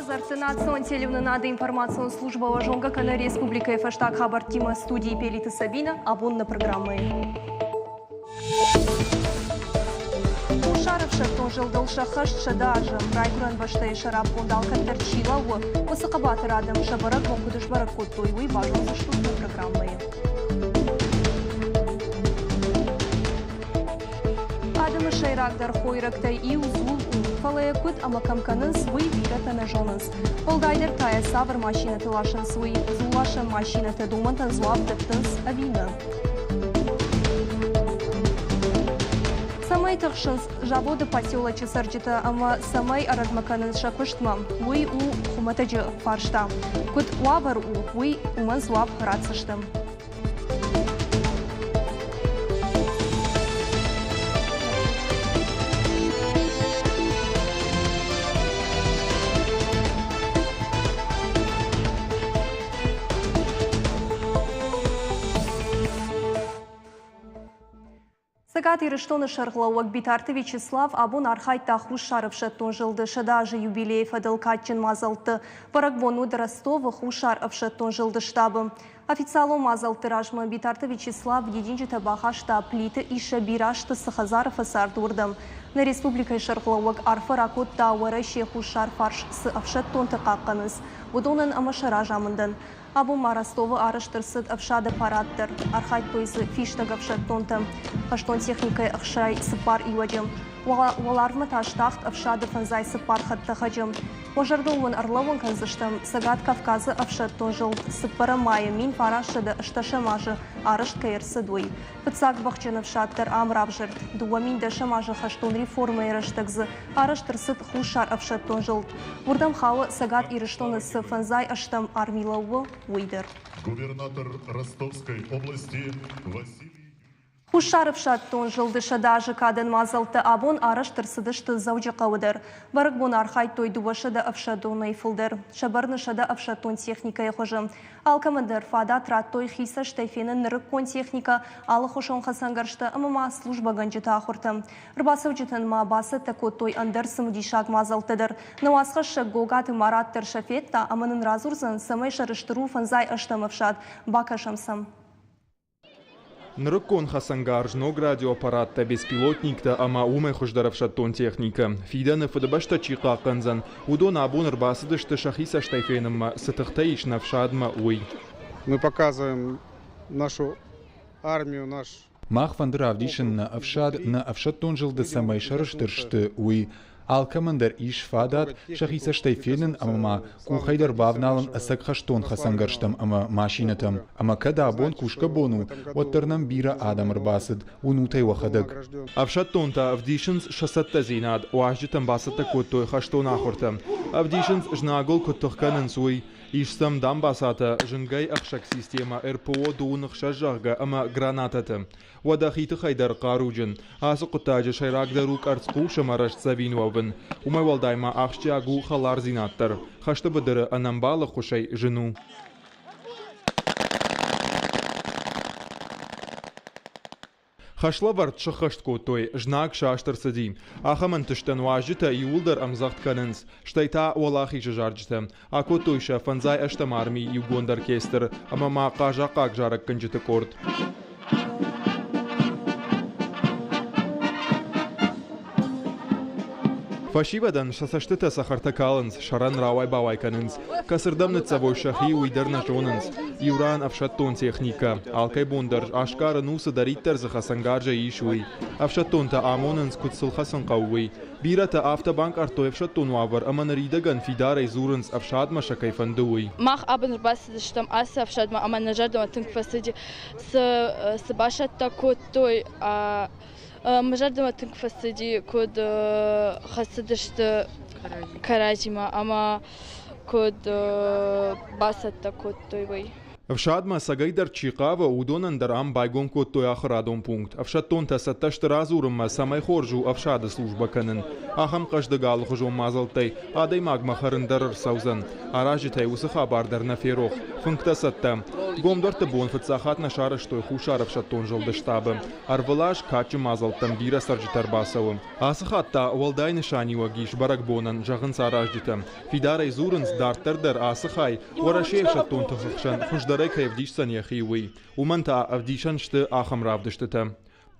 хӕдзӕртты национ телеуынынады информацион службӕ уӕ зонгӕ кӕны республикӕйы фӕстаг хабӕрттимӕ студийы Пелиты Сабина абон нӕ программӕйы. Хуссар ӕфсӕддон зылдыл сӕххӕст 100 азы. Райгуырӕн бӕстӕйы сӕраппонд алкӕддӕр чи лӕууы, уыцы хъӕбатыр адӕм сӕ бӕрӕгбон куыд сбӕрӕг кодтой, уый базондзыстут нӕ программӕйы. Адӕмы сӕйрагдӕр хойрӕгтӕй иу дзул у, фӕлӕ йӕ куыд ӕмӕ кӕм кӕнынц, уый бирӕтӕ нӕ зонынц. Уӕлдайдӕр та йӕ цавӕр машинӕты ласынц, уый. Дзулласӕн машинӕтӕ домӕнтӕн дзуапп дӕттынц ӕви нӕ? Цӕмӕй тыхсынц заводы поселочы цӕрджытӕ ӕмӕ цӕмӕй ӕрӕгмӕ кӕнынц сӕ куыстмӕ, уый у хуымӕтӕджы фарста. Куыд уавӕр у, уый уымӕн дзуапп ратдзысты. Цӕгат Ирыстоны сӕргълӕууӕг Битарты Вячеслав абон архайдта Хуссар ӕфсӕддон зылды 100 азы юбилейы фӕдыл кадджын мадзӕлтты. Бӕрӕгбон уыд Ростовы Хуссар ӕфсӕддон зылды штабы. Официалон мадзӕлтты размӕ Битарты Вячеслав дидинджытӕ бахаста Плиты Иссӕ бирӕ азты цы хӕдзары фӕцард, уырдӕм. Нӕ республикӕйы сӕргълӕууӕг арфӕ ракодта Уӕрӕсе Хуссар фарс цы ӕфсӕддонты хъахъхъӕнынц, уыдонӕн ӕмӕ сӕ разамындӕн. Абон ма Ростовы арӕзт ӕрцыд ӕфсады парад дӕр. Архайдтой дзы фистӕг ӕфсӕддонтӕ. Хӕстон техникӕйы 64 иуӕджы. Уӕларвмӕ та стахт ӕфсады 54 хӕдтӕхӕджы. Уӕ зӕрдыл уын ӕрлӕууын кӕндзыстӕм, Цӕгат Кавказы ӕфсӕддон зылд цыппӕрӕм майы 1980 азы арӕзт кӕй ӕрцыд, уый. Фыццаг бӕхджын ӕфсад дӕр ам равзӕрд. 2010 азы хӕстон реформӕйы рӕстӕг дзы арӕзт ӕрцыд Хуссар ӕфсӕддон зылд. Уырдӕм хауы Цӕгат Ирыстоны цы фӕндзай ӕстӕм арми лӕууы, уый дӕр. Губернатор Ростовской области Василий Хуссар ӕфсӕддон зылды 100 азы кадӕн мадзӕлттӕ абон арӕзт ӕрцыдысты Дзӕуджыхъӕуы дӕр. Бӕрӕгбоны архайдтой 200 ӕфсӕддонӕй фылдӕр. Сӕ бӕрны 100 ӕфсӕддон техникӕйы хуызы. Алкӕмӕн дӕр фадат радтой хи цӕстӕй фенын нырыккон техникӕ, алыхуызон хӕцӕнгӕрзтӕ ӕмӕ ма службӕгӕнджыты ахуыртӕ. Ӕрбацӕуджытӕн ма бацӕттӕ кодтой ӕндӕр цымыдисаг мадзӕлттӕ дӕр. Нӕ уацхӕссӕг Гогаты Марат дӕр сӕ федта ӕмӕ нын радзурдзӕн, цӕмӕй сӕрыстыр у фӕндзай ӕстӕм ӕфсад. Бакӕсӕм сӕм. Нырыккон хӕцӕнгарз, ног радиоаппараттӕ, беспилотниктӕ ӕмӕ уымӕй хуыздӕр ӕфсӕддон техникӕ. Фидӕны Фыдыбӕстӕ чи хъахъхъӕндзӕн, уыдон абон ӕрбацыдысты сӕхи цӕстӕй фенынмӕ, цы тыхтӕ ис нӕ ӕфсадмӕ, уый. Мы показываем нашу армию, наш Мах фӕнды равдисын нӕ ӕфсад, нӕ ӕфсӕддон зылды цӕмӕй сӕрыстыр сты, уый. Алкӕмӕн дӕр ис фадат сӕхи цӕстӕй фенын ӕмӕ ма къухӕй дӕр бавналын ӕцӕг хӕстон хӕцӕнгӕрзтӕм ӕмӕ машинӕтӕм. Ӕмӕ кӕд абон кусгӕ бон у, уӕддӕр нӕм бирӕ адӕм ӕрбацыд, уынут ӕй уӕхӕдӕг. Ӕфсӕддонтӕ ӕвдисынц сӕ цӕттӕдзинад, уазджытӕн бацӕттӕ кодтой хӕстон ахуыртӕ. Ӕвдисынц, знагыл куыд тых кӕнынц, уый. Ис сӕм дамбацатӕ, зынгӕй ӕхсӕг системӕ РПО дыууын ӕхсӕз, зӕгъгӕ, ӕмӕ гранатӕтӕ. Уӕдӕ хи тыххӕй дӕр хъаруджын. Ацы хъуыддаджы сӕйрагдӕр у къӕрцхъус ӕмӕ рӕстдзӕвин уӕвын. Уымӕй уӕлдай ма ахсджиаг у хӕлардзинад дӕр. Хӕсты быдыры ӕнӕмбал ӕххуысӕй зын у. Хӕслӕвӕрд сыххӕст кодтой, знаг саст ӕрцыди. Ахӕм ӕнтыстӕн уазджытӕ иууылдӕр ӕмдзӕгъд кӕнынц, стӕй та уӕлахизы зарджытӕ. Акодтой сӕ фӕндзай ӕстӕм армийы иугонд оркестр ӕмӕ ма хъазахъхъаг зарӕггӕнджыты къорд. Фӕсивӕдӕн сӕ цӕстытӕ цӕхӕртӕ калынц, сӕрӕн рауай-бауай кӕнынц. Кӕцырдӕм ныццӕвой сӕхи, уый дӕр нӕ зонынц. Иу ран ӕфсӕддон техникӕ. Алкӕй бон дӕр асгарын у, цыдӕриддӕр дзы хӕцӕнгарзӕй ис, уый. Ӕфсӕддонтӕ амонынц, куыд сыл хӕцын хъӕуы, уый. Бирӕтӕ афтӕ банкъардтой ӕфсӕддон уавӕр ӕмӕ ныридӕгӕн фидарӕй дзурынц, ӕфсадмӕ сӕ кӕй фӕнды, уый. Мах абон ӕрбацыдыстӕм ацы ӕфсадмӕ ӕмӕ нӕ зӕрдӕмӕ тынг фӕцыди, цы, цы басӕттӕ кодтой, Мӕ зӕрдӕмӕ тынг фӕцыди, куыд хӕцыдысты кӕрӕдзимӕ ӕмӕ куыд бацӕттӕ кодтой, уый. Ӕфсадмӕ ӕцӕгӕйдӕр чи хъавы, уыдонӕн дӕр ам байгом кодтой ахуырадон пункт. Ӕфсӕддонтӕ цӕттӕ сты радзурынмӕ, цӕмӕй хорз у ӕфсады службӕ кӕнын. Ахӕм хъӕздыг алыхуызон мадзӕлттӕй адӕймагмӕ хӕрын дӕр ӕрцӕудзӕн. Аразджытӕй уыцы хабар дӕр нӕ ферох. Фынгтӕ цӕттӕ. Гом дуӕртты бон фыццаг хатт нӕ сарӕзтой Хуссар ӕфсӕддон зылды штабы. Ӕрвылаз кадджын мадзӕлттӕм бирӕ цӕрджытӕ ӕрбацӕуы. Ацы хатт та уӕлдай нысаниуӕг ис бӕрӕгбонӕн, зӕгъынц аразджытӕ. Фидарӕй дзурынц, дарддӕр дӕр ацы хай Уӕрӕсейы ӕфсӕддон тыхы хсӕн хуыздӕрӕй кӕй ӕвдисдзӕн йӕхи, уый. Уымӕн та ӕвдисӕн сты ахӕм равдыстытӕ.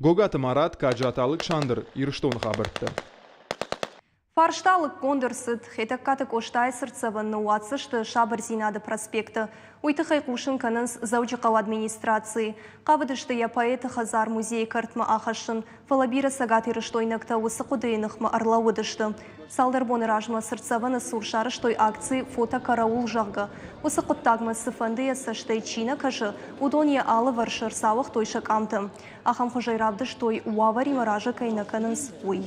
Гогаты Марат, Каджаты Алыксандр, Ирыстоны хабӕрттӕ. Фарста лыггонд ӕрцыд. Хетӕгкаты Къостайы цыртдзӕвӕн ныууадздзысты Сабырдзинады проспекты. Уый тыххӕй хъусын кӕнынц Дзӕуджыхъӕуы администрацийы. Хъавыдысты йӕ поэты хӕдзар-музейы кӕртмӕ ахӕссын, фӕлӕ бирӕ цӕгатирыстойнӕгтӕ уыцы хъуыдыйы ныхмӕ ӕрлӕууыдысты. Цалдӕр боны размӕ цыртдзӕвӕны цур сарӕзтой акци «Фотокараул», зӕгъгӕ. Уыцы хъуыддагмӕ цыфӕндыйӕ цӕстӕй чи нӕ кӕсы, уыдон йӕ алывӕрсы ӕрцауыгътой сӕ къамтӕ. Ахӕм хуызӕй равдыстой, уавӕримӕ разы кӕй нӕ кӕнынц, уый.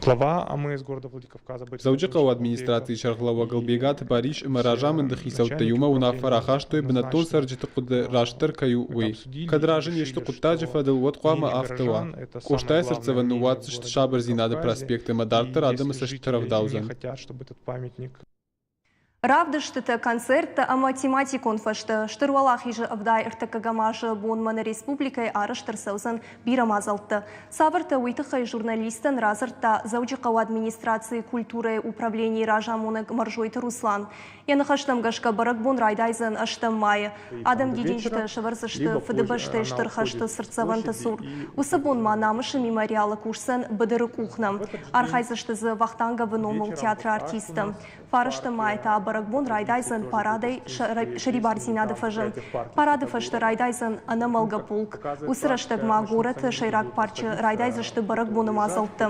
Дзӕуджыхъӕуы администрацийы сӕргълӕууӕг Ӕлбегаты Барис ӕмӕ разамынды хицӕуттӕ иумӕ уынаффӕ рахастой, бынӕттон цӕрджыты хъуыды растдӕр кӕй у, уый. Кӕд разы не сты хъуыддаджы фӕдыл, уӕд хъуамӕ афтӕ уа. Къостайы цыртдзӕвӕн ныууадздзысты Сабырдзинады проспекты ӕмӕ дарддӕр адӕмы цӕстыты рӕвдаудзӕн. Равдыстытӕ, концерттӕ ӕмӕ тематикон фӕзтӕ Стыр Уӕлахизы 73-ӕм азы бонмӕ нӕ республикӕйы арӕзт ӕрцӕудзӕн бирӕ мадзӕлттӕ. Цавӕртӕ, уый тыххӕй журналисттӕн радзырдта Дзӕуджыхъӕуы администрацийы культурӕйы управленийы разамонӕг Мӕрзойты Руслан. Йӕ ныхӕстӕм гӕсгӕ бӕрӕгбон райдайдзӕн ӕстӕм майы. Адӕм дидинджытӕ сӕвӕрдзысты Фыдыбӕстӕйы Стыр хӕсты цыртдзӕвӕнты цур. Уыцы бон ма Намысы мемориалы кусдзӕн быдыры къухна. Архайдзысты дзы Вахтанговы номыл театры артисттӕ. Фарӕстӕм майы та бӕрӕгбон райдайдзӕн парадӕй Сӕрибардзинады фӕзы. Парады фӕстӕ райдайдзӕн ӕнӕмӕлгӕ полк. Уыцы рӕстӕг ма горӕты сӕйраг парчы райдайдзысты бӕрӕгбоны мадзӕлттӕ.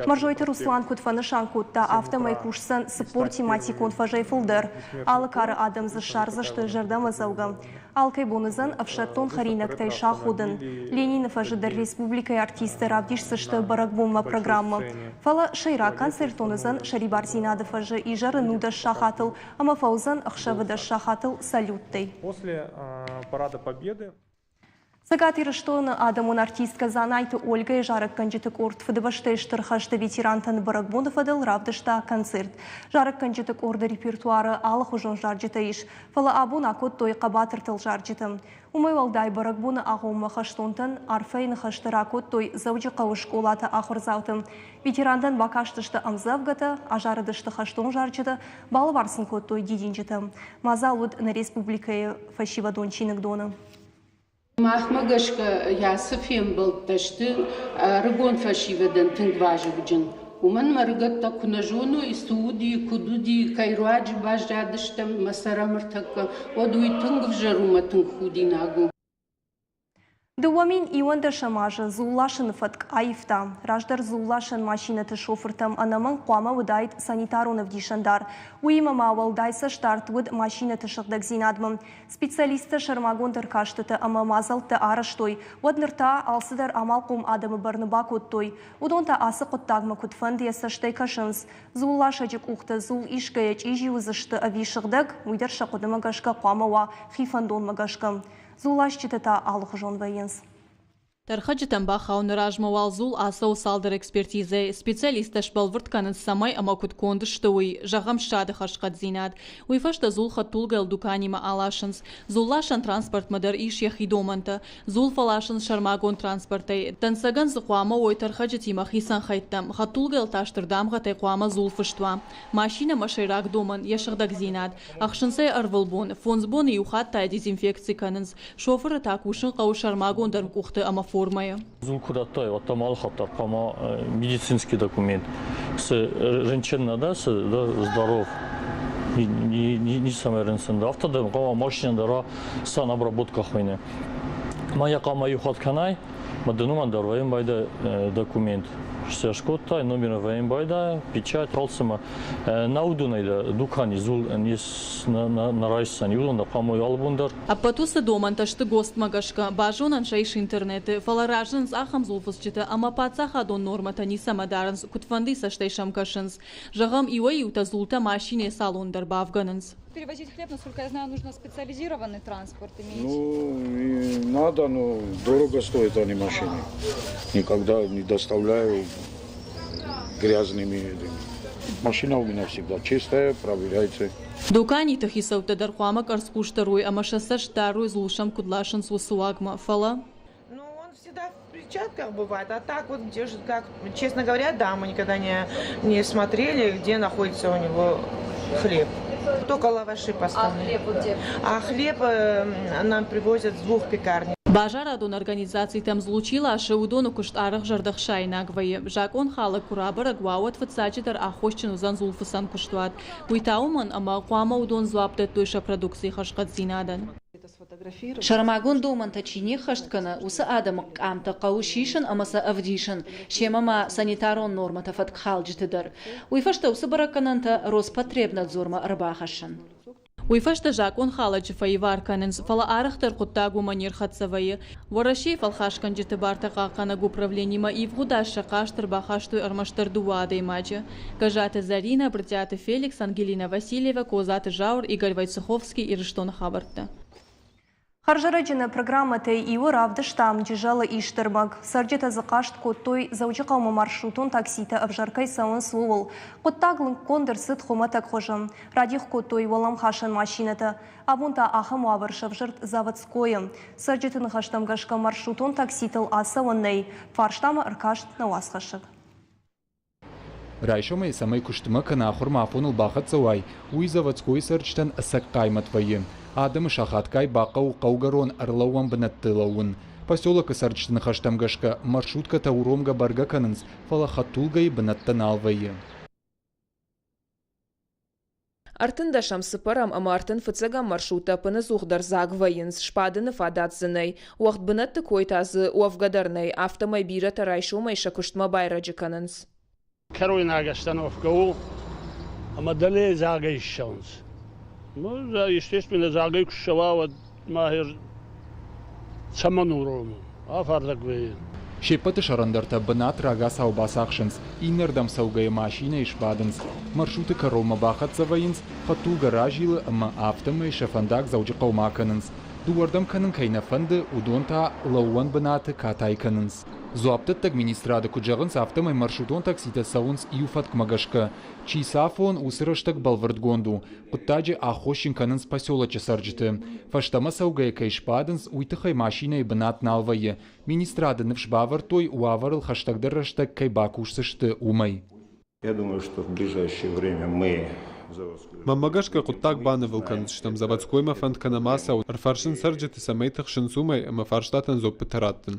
Мӕрзойты Руслан куыд фӕнысан кодта, афтӕмӕй кусдзӕн 40 тематикон фӕзӕй фылдӕр. Алы кары адӕм дзы ссардзысты зӕрдӕмӕдзӕугӕ. Алкӕй бон уыдзӕн ӕфсӕддон хӕринӕгтӕй саходын. Ленины фӕзы дӕр республикӕйы артисттӕ равдисдзысты бӕрӕгбонмӕ программӕ. Фӕлӕ сӕйраг концертон уыдзӕн Сӕрибардзинады фӕзы изӕры 19 сахатыл ӕмӕ фӕуыдзӕн ӕхсӕвы 10 сахатыл салюттӕй. После парада Победы Цӕгат Ирыстоны адӕмон артисткӕ Дзанайты Ольгӕйы зарӕггӕнджыты къорд Фыдыбӕстӕйы Стыр хӕсты ветерантӕн бӕрӕгбоны фӕдыл равдыста концерт. Зарӕггӕнджыты къорды репертуары алыхуызон зарджытӕ ис, фӕлӕ абон акодтой хъӕбатыртыл зарджытӕ. Уымӕй уӕлдай бӕрӕгбоны агъоммӕ хӕстонтӕн арфӕйы ныхӕстӕ ракодтой Дзӕуджыхъӕуы скъолаты ахуырдзаутӕ. Ветерантӕн бакастысты ӕмдзӕвгӕтӕ, азарыдысты хӕстон зарджытӕ, балӕвар сын кодтой дидинджытӕ. Мадзал уыд нӕ республикӕйы фӕсивӕдон чиныгдоны. Махмӕ гӕсгӕ ацы фембӕлдтӕ сты ӕрыгон фӕсивӕдӕн тынг вазыгджын. Уымӕн ӕмӕ ӕрыгӕттӕ куы нӕ зоной, цы уыди, куыд уыди, кӕй руаджы баззадыстӕм мӕ цӕрӕм ӕртӕккӕ, уӕд уый тынг ӕвзӕр у мӕ тынг худинаг у. 2011 азы дзулласыны фӕтк аивта. Раздӕр дзулласӕн машинӕты шофыртӕм ӕнӕмӕнг хъуамӕ уыдаид санитарон ӕвдисӕндар. Уыимӕ ма уӕлдай цӕстдард уыд машинӕты сыгъдӕгдзинадмӕ. Специалисттӕ сӕрмагонд ӕркастытӕ ӕмӕ мадзӕлттӕ арӕзтой, уӕд ныр та алцыдӕр амалхъом адӕмы бӕрны бакодтой. Уыдон та ацы хъуыддагмӕ куыдфӕндыйӕ цӕстӕй кӕсынц. Дзулласӕджы къухтӕ дзул исгӕйӕ чъизи уыдзысты ӕви сыгъдӕг, уый дӕр сӕ хъуыдымӕ гӕсгӕ хъуамӕ уа хи фӕндонмӕ гӕсгӕ. Дзулласджытӕ та алыхуызон вӕййынц. Тӕрхӕджытӕм бахауыны размӕ уал дзул ацӕуы цалдӕр экспертизӕйы. Специалисттӕ сбӕлвырд кӕнынц, цӕмӕй ӕмӕ куыд конд сты, уый, зӕгъӕм, ссады хӕрзхъӕддзинад. Уый фӕстӕ дзул хӕдтулгӕйыл дуканимӕ аласынц. Дзулласӕн транспортмӕ дӕр ис йӕхи домӕнтӕ. Дзул фӕласынц сӕрмагонд транспортӕй. Дӕнцӕгӕн дзы хъуамӕ уой тӕрхӕджытимӕ хицӕн хӕйттӕ. Хӕдтулгӕйыл та стыр дамгъӕтӕй хъуамӕ дзул фыст уа. Машинӕмӕ сӕйраг домӕн, йӕ сыгъдӕгдзинад. Ӕхсынц ӕй ӕрвылбон, фондз боны иу хатт та йӕ дезинфекци кӕнынц. Шофыры та кусын хъӕуы сӕрмагонд ӕрмкъухты ӕмӕ формӕйы. Дзул куы радтай, уӕд дӕм алы хатт дӕр хъуамӕ медицинский документ. Цы рынчын нӕ дӕ, цы дӕ здоров, ницӕмӕй рынчын дӕ, афтӕ дӕм хъуамӕ машинӕ дӕр уа санобработка хуыйны. Ма йӕ хъуамӕ иу хатт кӕнай, Ма дын уымӕн дӕр вӕййын байдайы документ. Сӕ скодтай, номер вӕййын байдайы, печать, алцӕмӕ. Нӕ уыдонӕй дӕ дукани дзул нӕ райсдзӕн, уыдон дӕ хъуамӕ алы бон дӕр. Ӕппӕт уыцы домӕнтӕ сты ГОСТ-мӕ гӕсгӕ. Базонӕн сӕ ис интернеты, фӕлӕ разынынц ахӕм дзулфыцджытӕ ӕмӕ паддзахадон нормӕтӕ ницӕмӕ дарынц, куыдфӕндыйы цӕстӕй сӕм кӕсынц. Зӕгъӕм, иуӕй-иутӕ дзултӕ машинӕйы салон дӕр бавгӕнынц. Перевозить хлеб, насколько я знаю, нужно специализированный транспорт иметь. Ну, и надо, но дорого стоят они машины. Никогда не доставляю грязными. Машина у меня всегда чистая, проверяется. Дуканиты хицӕуттӕ дӕр хъуамӕ къӕрцхъусдӕр уой ӕмӕ сӕ цӕст дарой дзул сӕм куыд ласынц, уыцы уагмӕ. Фӕлӕ Ну, он всегда в перчатках бывает, а так вот держит, как, честно говоря, да, мы никогда не смотрели, где находится у него хлеб. Только лаваши поставлены. А хлеб где? А хлеб нам привозят с двух пекарней. Базарадон организацитӕм дзул чи ласы, уыдоны куыст арӕх зӕрдӕхсаинаг вӕййы. Закъонхалӕг куы рабӕрӕг уа, уӕд фыццаджыдӕр аххосджын уыдзӕн дзулфыцӕн куыстуат. Уый та уымӕн, ӕмӕ хъуамӕ уыдон дзуапп дӕттой сӕ продукцийы хӕрзхъӕддзинадӕн. Сӕрмагонд домӕнтӕ чи не ххӕст кӕны, уыцы адӕмы къамтӕ хъӕуы сисын ӕмӕ сӕ ӕвдисын, семӕ ма санитарон нормӕтӕ фӕткхалджыты дӕр. Уый фӕстӕ уыцы бӕрӕггӕнӕнтӕ Роспотребнадзормӕ ӕрбахӕссын. Уый фӕстӕ закъонхалӕджы фӕивар кӕнынц, фӕлӕ арӕхдӕр хъуыддаг уымӕ не рхӕццӕ вӕййы. Уӕрӕсейы фӕлхасгӕнджыты бартӕ хъахъхъӕнӕг управленимӕ ивгъуыд аз сӕ хъаст ӕрбахастой ӕрмӕстдӕр дыууӕ адӕймаджы. Гӕззаты Зӕринӕ, Брытъиаты Феликс, Ангелина Васильева, Козаты Зауыр, Игорь Войцеховский, Ирыстоны хабӕрттӕ. Хӕрзӕрӕджы нӕ программӕтӕй иуы равдыстам Джызӕлы истырмӕг. Цӕрджытӕ дзы хъаст кодтой, Дзӕуджыхъӕумӕ маршрутон такситӕ ӕвзӕр кӕй цӕуынц, ууыл. Хъуыддаг лыггонд ӕрцыд хуымӕтӕг хуызы. Радих кодтой уӕлӕмхасӕн машинӕтӕ. Абон та ахӕм уавӕр сӕвзӕрд Заводскойы. Цӕрджыты ныхӕстӕм гӕсгӕ маршрутон такситыл ацӕуӕн нӕй. Фарстамӕ ӕркаст нӕ уацхӕссӕг. Райсомӕй цӕмӕй куыстмӕ кӕнӕ ахуырмӕ афоныл бахӕццӕ уай, уый Заводскойы цӕрджытӕн ӕцӕг хъаймӕт вӕййы. Адӕмы сахатгай бахъӕуы хъӕугӕрон ӕрлӕууӕн бынӕтты лӕууын. Поселокы цӕрджыты ныхӕстӕм гӕсгӕ, маршруткӕтӕ уромгӕ бӕргӕ кӕнынц, фӕлӕ хӕдтулгӕйы бынӕттӕ нал вӕййы. Ӕртындӕсӕм, цыппӕрӕм ӕмӕ ӕртын фыццӕгӕм маршруттӕ ӕппынӕдзухдӕр дзаг вӕййынц, сбадыны фадат дзы нӕй. Уӕгъд бынӕтты кой та дзы уӕвгӕ дӕр нӕй, афтӕмӕй бирӕтӕ райсомӕй сӕ куыстмӕ байрӕджы кӕнынц. Кӕройнаг остановкӕ у, ӕмӕ дӕле дзагӕй ссӕуынц. Ну, естественно, дзагӕй куы ссӕуа, уӕд ма цӕмӕн уромы? Афардӕг вӕййы. Се ппӕты сӕрӕндӕртӕ бынат рагацау бацахсынц, иннӕрдӕм цӕугӕйӕ машинӕйы сбадынц. Маршруты кӕронмӕ бахӕццӕ вӕййынц, хӕдтулгӕ разилы ӕмӕ афтӕмӕй сӕ фӕндаг Дзӕуджыхъӕумӕ акӕнынц. Дыууӕрдӕм кӕнын кӕй нӕ фӕнды, уыдон та лӕууӕн бынаты катай кӕнынц. Дзуапдӕттӕг министрады куыд зӕгъынц, афтӕмӕй маршрутон такситӕ цӕуынц иу фӕткмӕ гӕсгӕ. Чи цафон, уыцы рӕстӕг бӕлвырдгонд у. Хъуыддаджы аххосджын кӕнынц поселочы цӕрджыты. Фӕстӕмӕ цӕугӕйӕ кӕй сбадынц, уый тыххӕй машинӕйы бынат нал вӕййы. Министрады ныфс бавӕрдтой, уавӕрыл хӕстӕгдӕр рӕстӕг кӕй бакусдзысты, уымӕй. Я думаю, что в ближайшее время мы Мӕнмӕ гӕсгӕ хъуыддаг банывыл кӕндзыстӕм, заводскоймӕ фӕнд кӕнӕм ацӕуын, ӕрфӕрсын цӕрджыты, цӕмӕй тыхсынц уымӕй ӕмӕ фарстатӕн дзуаппытӕ раттын.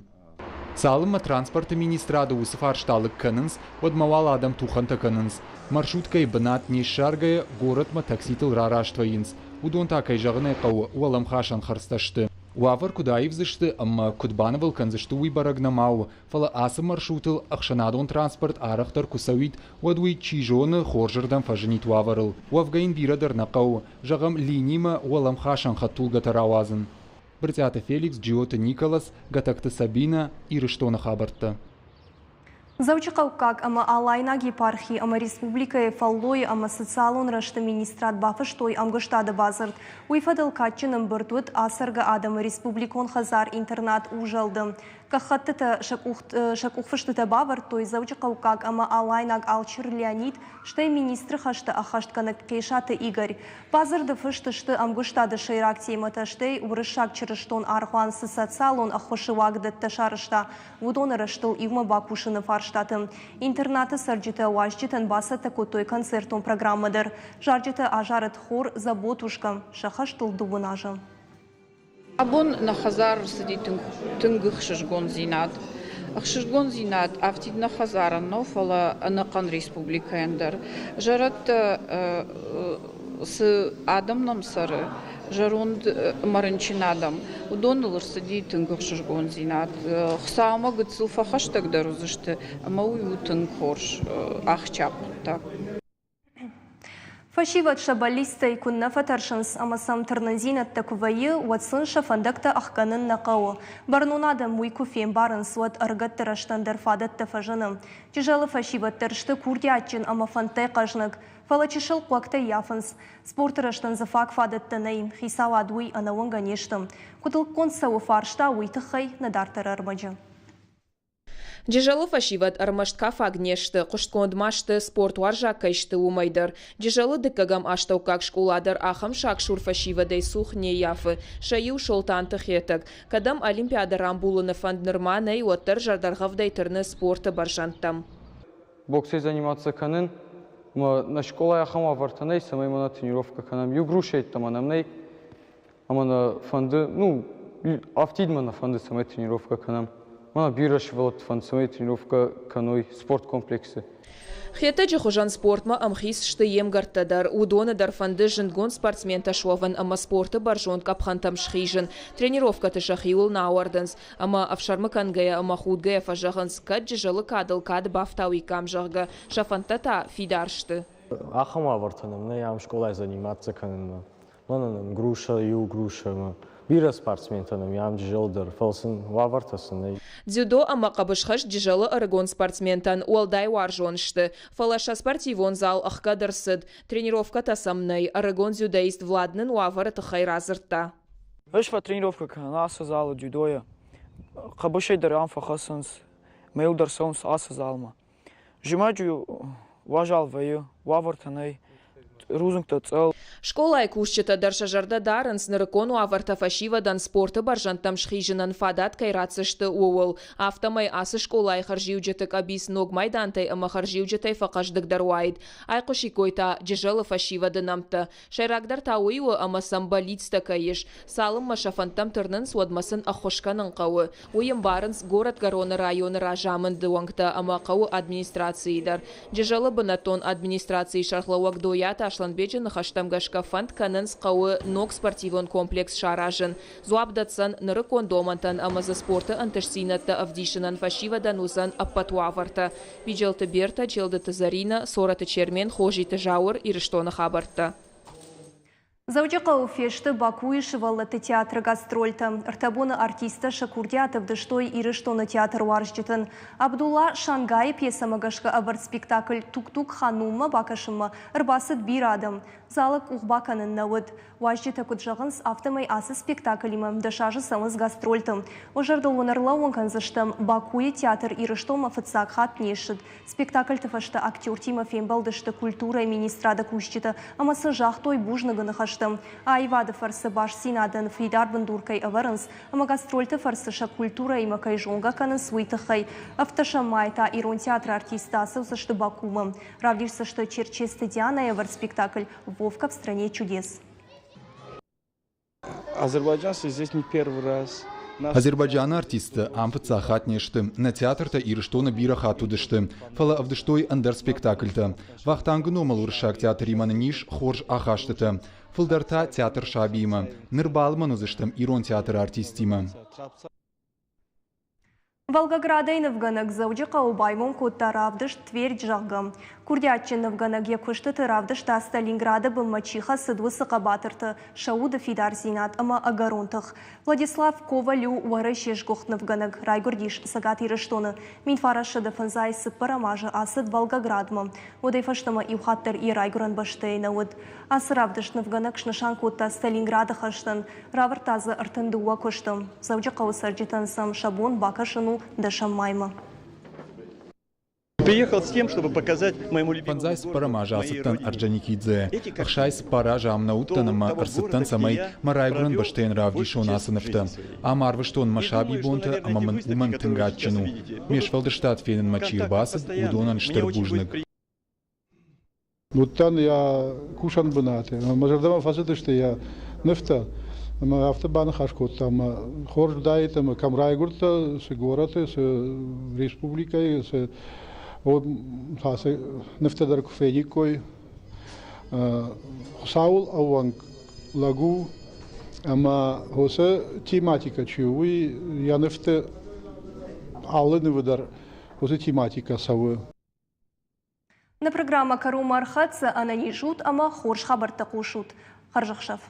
Цалынмӕ транспорты министрады уыцы фарста лыг кӕнынц, уӕдмӕ уал адӕм тухӕнтӕ кӕнынц. Маршруткӕйы бынат не ссаргӕйӕ, горӕтмӕ такситыл рараст вӕййынц. Уыдон та, кӕй зӕгъын ӕй хъӕуы, уӕлӕмхасӕн хӕрдзтӕ сты. Уавӕр куыд аивдзысты ӕмӕ куыд банывыл кӕндзысты, уый бӕрӕг нӕма у, фӕлӕ ацы маршрутыл ӕхсӕнадон транспорт арӕхдӕр куы цӕуид, уӕд уый, чи зоны, хорзырдӕм фӕзынид уавӕрыл. Уӕвгӕ йын бирӕ дӕр нӕ хъӕуы, зӕгъӕм, линимӕ уӕлӕмхасӕн хӕдтулгӕтӕ рауадзын. Брытъиаты Феликс, Джиоты Николас, Гӕтӕгты Сабинӕ, Ирыстоны хабӕрттӕ. Дзӕуджыхъӕуккаг ӕмӕ Алайнаг епархи ӕмӕ республикӕйы фӕллойы ӕмӕ социалон рӕзты министрад бафыстой ӕмгуыстады бадзырд. Уый фӕдыл кадджын ӕмбырд уыд ацӕргӕ адӕмы республикон хӕдзар-интернат Узӕлды. Гӕххӕттытӕ сӕ къухфыстытӕ бавӕрдтой Дзӕуджыхъӕуккаг ӕмӕ Алайнаг алчыр Леонид, стӕй министры хӕстӕ ӕххӕстгӕнӕг Хъесаты Игорь. Бадзырды фыст сты ӕмгуыстады сӕйраг темӕтӕ, стӕй уырыссаг чырыстон аргъуан цы социалон ӕххуысы уагдӕттӕ сарӕзта, уыдоны рӕзтыл иумӕ бакусыны фарстаты. Интернаты цӕрджытӕ уазджытӕн бацӕттӕ кодтой концертон программӕ дӕр. Зарджытӕ азарыд хор «Заботушка» сӕ хӕстыл дыууын азы. Абон нӕ хӕдзар ӕрцыди тынг, тынг ӕхсызгондзинад. Ӕхсызгондзинад афтид нӕ хӕдзарӕн нӕу, фӕлӕ ӕнӕхъӕн республикӕйӕн дӕр. Зӕрӕдтӕ цы адӕм нӕм цӕры, зӕронд ӕмӕ рынчын адӕм, уыдоныл ӕрцыди тынг ӕхсызгондзинад. Хуыцаумӕ гыццыл фӕхӕстӕгдӕр уыдзысты, ӕмӕ уый у тынг хорз, ахсджиаг хъуыддаг. Фӕсивӕд сӕ бӕллицтӕй куыннӕ фӕтӕрсынц ӕмӕ сӕм тырнындзинӕдтӕ куы вӕййы, уӕд сын сӕ фӕндӕгтӕ ӕхгӕнын нӕ хъӕуы. Бӕрнон адӕм уый куы фембарынц, уӕд ӕрыгӕтты рӕзтӕн дӕр фадӕттӕ фӕзыны. Джызӕлы фӕсивӕд дӕр сты курдиатджын ӕмӕ фӕндтӕй хъӕзныг. Фӕлӕ чысыл хъуӕгтӕ ййафынц. Спорты рӕзтӕн дзы фаг фадӕттӕ нӕй. Хицауад уый ӕнӕуынгӕ не сты. Куыд лыггонд цӕуы фарста, уый тыххӕй нӕ дарддӕры ӕрмӕджы. Джызӕлы фӕсивӕд ӕрмӕст кафаг не сты, хъуыстгонд ма сты, спортуарзаг кӕй сты, уымӕй дӕр. Джызӕлы дыккӕгӕм астӕуккаг скъола дӕр ахӕм сагсур фӕсивӕдӕй цух не ййафы. Сӕ иу Солтанты Хетӕг. Кӕд ӕм Олимпиадӕ рамбулыны фӕнд нырма нӕй, уӕддӕр зӕрдӕргъӕвдӕй тырны спорты бӕрзӕндтӕм. Боксӕй заниматься кӕнын, ӕмӕ нӕ скъолайы ахӕм уавӕртӕ нӕй, цӕмӕй ма нӕ тренировкӕ кӕнӕм. Иу грушӕ йеддӕмӕ нӕм нӕй, ӕмӕ нӕ фӕнды, ну, афтидмӕ нӕ фӕнды, цӕмӕй тренировкӕ кӕнӕм. Мӕнӕ бирӕ сывӕллӕтты фӕнды, цӕмӕй тренировкӕ кӕной спорткомплексы. Хетӕджы хуызӕн спортмӕ ӕмхиц сты йе мгӕрттӕ дӕр. Уыдоны дӕр фӕнды зындгонд спортсментӕ суӕвын ӕмӕ спорты бӕрзонд къӕпхӕнтӕм схизын. Тренировкӕты сӕхиуыл нӕ ауӕрдынц. Ӕмӕ ӕфсӕрмы кӕнгӕйӕ ӕмӕ худгӕйӕ фӕзӕгъынц, кӕд Джызӕлы кадыл кад бафтауиккам, зӕгъгӕ, сӕ фӕндтӕ та фидар сты. Ахӕм уавӕртӕ нӕм нӕй ам скъолайы заниматься кӕнынмӕ. Мӕнӕ нын груша, иу груша ӕмӕ бирӕ спортсментӕ нӕм и ам Джызӕлы дӕр, фӕлӕ сын уавӕртӕ сын нӕй. Дзюдо ӕмӕ хъӕбысхӕст Джызӕлы ӕрыгон спортсментӕн уӕлдай уарзон сты. Фӕлӕ сӕ спортивон зал ӕхгӕд ӕрцыд. Тренировкӕтӕ сӕм нӕй. Ӕрыгон дзюдоист Влад нын уавӕры тыххӕй радзырдта. Ӕз фӕтренировкӕ кӕнын ацы залы дзюдойӕ. Хъӕбысӕй дӕр ам фӕхӕцынц, мӕ дӕр цӕуынц ацы залмӕ. Зымӕджы уазал вӕййы, уавӕртӕ нӕй, рудзынгтӕ цъӕл. Скъолайы кусджытӕ дӕр сӕ зӕрдӕ дарынц, нырыккон уавӕртӕ фӕсивӕдӕн спорты бӕрзӕндтӕм схизынӕн фадат кӕй ратдзысты, ууыл. Афтӕмӕй ацы скъолайы хӕрзиуджыты къӕбиц ног майдантӕй ӕмӕ хӕрзиуджытӕй фӕхъӕздыгдӕр уаид. Айхъуысиккой та Джызӕлы фӕсивӕды нӕмттӕ. Сӕйрагдӕр та уый у, ӕмӕ сӕм бӕллицтӕ кӕй ис. Цалынмӕ сӕ фӕндтӕм тырнынц, уӕдмӕ сын ӕххуыс кӕнын хъӕуы. Уый ӕмбарынц Горӕтгӕроны районы разамынды уӕнгтӕ ӕмӕ хъӕуы администрацийы дӕр. Джызӕлы бынӕттон администрацийы сӕргълӕууӕг Дойаты Аслӕнбеджы ныхӕстӕм гӕсгӕ фӕнд кӕнынц хъӕуы ног спортивон комплекс саразын. Дзуапп дӕтдзӕн нырыккон домӕнтӕн ӕмӕ дзы спорты ӕнтыстдзинӕдтӕ ӕвдисынӕн фӕсивӕдӕн уыдзӕн ӕппӕт уавӕртӕ. Биджелты Бертӕ, Челдыты Зӕринӕ, Цорӕты Чермен, Хозиты Зауыр, Ирыстоны хабӕрттӕ. Дзӕуджыхъӕуы фесты Бакуйы сывӕллӕтты театры гастрольтӕ. Ӕртӕ боны артисттӕ сӕ курдиат ӕвдыстой Ирыстоны театруарзджытӕн. Абдулла Шангайы пьесӕмӕ гӕсгӕ ӕвӕрд спектакль «Тук-тук Ханум-мӕ» бакӕсынмӕ ӕрбацыд бирӕ адӕм. Залы къух бакӕнын нӕ уыд. Уазджытӕ куыд зӕгъынц, афтӕмӕй ацы спектаклимӕ 10 азы цӕуынц гастрольты. Уӕ зӕрдыл уын ӕрлӕууын кӕндзыстӕм, Бакуйы театр Ирыстонмӕ фыццаг хатт не ссыд. Спектакльты фӕстӕ актертимӕ фембӕлдысты культурӕйы министрады кусджытӕ ӕмӕ сын загътой бузныгы ныхӕстӕ. Аивады фӕрцы бастдзинадӕн фидар бындур кӕй ӕвӕрынц ӕмӕ гастрольты фӕрцы сӕ культурӕимӕ кӕй зонгӕ кӕнынц, уый тыххӕй. Ӕвддӕсӕм май та ирон театры артисттӕ ацӕудзысты Бакумӕ. Равдисдзысты Черчесты Дианӕйы ӕвӕрд спектакль «Вовка в стране чудес». Азербайджанцы здесь не первый раз. Азербайджаны артисттӕ ам фыццаг хатт не сты. Нӕ театртӕ Ирыстоны бирӕ хатт уыдысты, фӕлӕ ӕвдыстой ӕндӕр спектакльтӕ. Вахтангы номыл уырыссаг театримӕ нын ис хорз ахастытӕ. Фылдӕр та театр сабиимӕ. Ныр балымӕн уыдзыстӕм ирон театры артисттимӕ. Волгоградӕй нывгӕнӕг Дзӕуджыхъӕуы байгом кодта равдыст «Твердь», зӕгъгӕ. Курдиатджын нывгӕнӕг йӕ куыстыты равдыста Сталинграды бынмӕ чи хӕцыд, уыцы хъӕбатырты, сӕ уды фидардзинад ӕмӕ ӕгӕрон тых. Владислав Коваль у Уӕрӕсе сгуыхт нывгӕнӕг, райгуырдис Цӕгат Ирыстоны. 1954 азы ацыд Волгоградмӕ. Уӕдӕй фӕстӕмӕ иу хатт дӕр йӕ райгуырӕн бӕстӕйы нӕ уыд. Ацы равдыст нывгӕнӕг снысан кодта Сталинграды хӕстӕн. Равӕрдта дзы 32 куысты. Дзӕуджыхъӕуы цӕрджытӕн сӕм сӕ бон бакӕсын у дӕсӕм маймӕ. Приехал с тем, чтобы показать моему любимому Фӕндзай цыппӕрӕм азы ацыдтӕн Орджоникидзе. 64 азы ам нӕ уыдтӕн ӕмӕ ӕрцыдтӕн, цӕмӕй мӕ райгуырӕн бӕстӕйӕн равдисон ацы нывтӕ. Ам арвыстон мӕ сабибонтӕ ӕмӕ мын уымӕн тынг адджын у. Ме сфӕлдыстад фенынмӕ чи ӕрбацыд, уыдонӕн стыр бузныг. Уыдтӕн йӕ кусӕн бынаты. Мӕ зӕрдӕмӕ фӕцыдысты йӕ нывтӕ. Ӕмӕ афтӕ баныхас кодтам, ӕмӕ хорз уыдаид, ӕмӕ кӕм райгуырдтӕ, цы горӕты, цы республикӕйы, цы ацы нывтӕ дӕр куы фениккой. Хуыцауыл ӕууӕнк лӕг у, ӕмӕ уыцы тематикӕ чи у, уый йӕ нывты алы нывы дӕр уыцы тематикӕ цӕуы. Нӕ программӕ кӕронмӕ ӕрхӕццӕ. Ӕнӕниз ут ӕмӕ хорз хабӕрттӕ хъусут. Хӕрзӕхсӕв.